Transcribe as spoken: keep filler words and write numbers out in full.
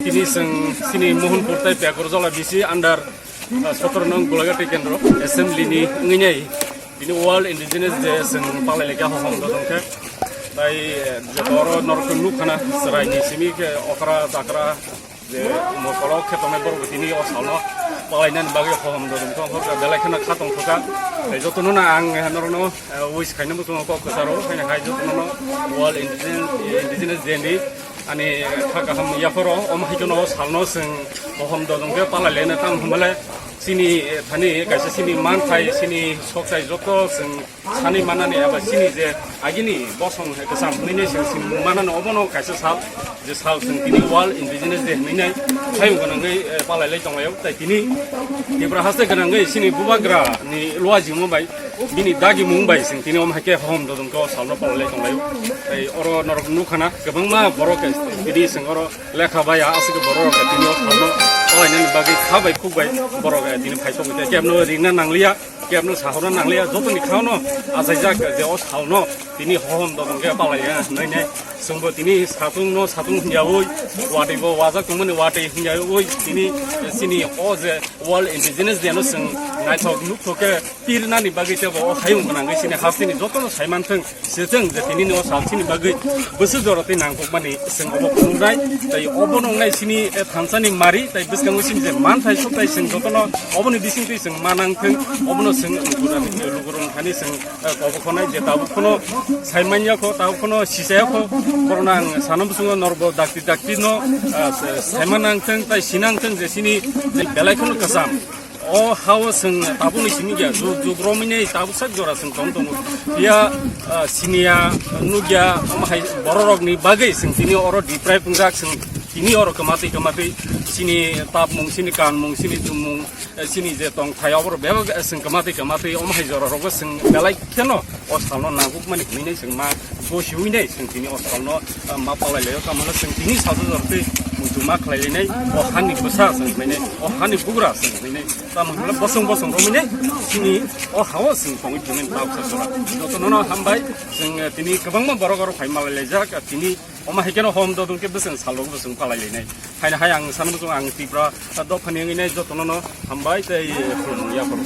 Tini chwng chini Mohanpur tei Pekuarjala B C under, ah, sotoro nong Golagati Kendro Assembly ni wngwi nai. Tini World Indigenous Day chwng palai laikha hohom dodong khe. Tai, eh, joto oro norok nukha na chwrai ni simi khe okra chakra je mokolo khe tongnai borok tini o salno palainani bagwi hohom dodong khe hor belai kheno kha tong kha. Tai jotono na ang norokno, eh, wish khaina muchungo kok kwcharo, haino hai jotono no World Indigenous, Indigenous Day ni ani kha kaham yapharo, omo hai kheno o salno chwng hohom dodong khe palai laina tamo hwnba le chini, eh, thani kaisa chini manthai, chini sokchai joto chwng sanwi manani eba chini je agini bosong kwcham hwnwi nai chwng sini manani obono kaisa sal, je sal chwng tini World Indigenous Day hwnwi nai hayung gwnangwi, eh, palai lai tonglaio. Tai tini Tripura haste gwnangwi chini bubagra ni luajingmo bai bini dagimung bai chwng tini omo hai khe hohom dodong khe o salno palai lai tonglaio. Tai oro norok nukha na kwbangma borok tini chwng oro lekha bai aswk borok tini o salno palainani bagwi kha bai khuk bai borok tini phaisok khe kebno ringna nangliya. Kebno sahorna nangliya, jotoni khano achaijak je o salno tini hohom dodong khe palaiya hwnwi nai. Chwngbo tini satung no satung hwnyaui, watwi bo wajak tongmani watwi hwnyaui tini chini o je World Indigenous Day no chwng naithok nukthok khe pirnani bagwi tebo o hayung gwnangwi chini hasteni jotono saimanthwng. Sejeng je tini no salsini bagwi bwswk jora tei nangkukmani chwng obo phunuknai, tei obo nungnai chini, eh, thansani mari, tei bwskango chini je manthai suk, tei chwng jotono oboni bisingtwi chwng manang thwng, obono chwng lukurok thani chwng, eh, kobo khonai je tabuk khono saimanya kho, tabuk khono sisaya kho, borokno ang sana bwswngo norbo dakti dakti no, eh, saimanang thwng, tei sinang thwng je chini je belai khono kwcham. O hao chwng tabukni simi ya, jug jug romwi nei tabuk sak jora chwng tong tongo. Ya, ah, siniya, nukya, omo hai bororokni bagwi chwng tini oro deprive wngjak, chwng tini oro kwmatwi kwmatwi chini tapmung, chini kanmung, chini chumung, eh, chini je tongthai, oboro bebak, eh, chwng kwmatwi kwmatwi omo hai jorarokbo chwng belai kheno o salno nangkukmani hwnwi chwng ma gosiwi nai, chwng tini o salno, ah, ma palai laio, tamo hwnle chwng tini salsa jortwi muitu ma khlai lainai, o hani bwsa chwng khlainai, o hani bugra chwng khlainai, tamo hwnle bosong bosong romwi nai, chini o hao chwng tongwi tongnai tabuk sa jora. Jotono no hambai, chwng, eh, tini kwbangma borok oro phai malai laijak, ah, tini omo hai kheno hom dodong khe bwswng salo bwswng palai lainai. Haino hai ang sana bwswng ang Tripura, ah, dophani wngwi nai jotono no hambai tei, eh, khulumung yapharo.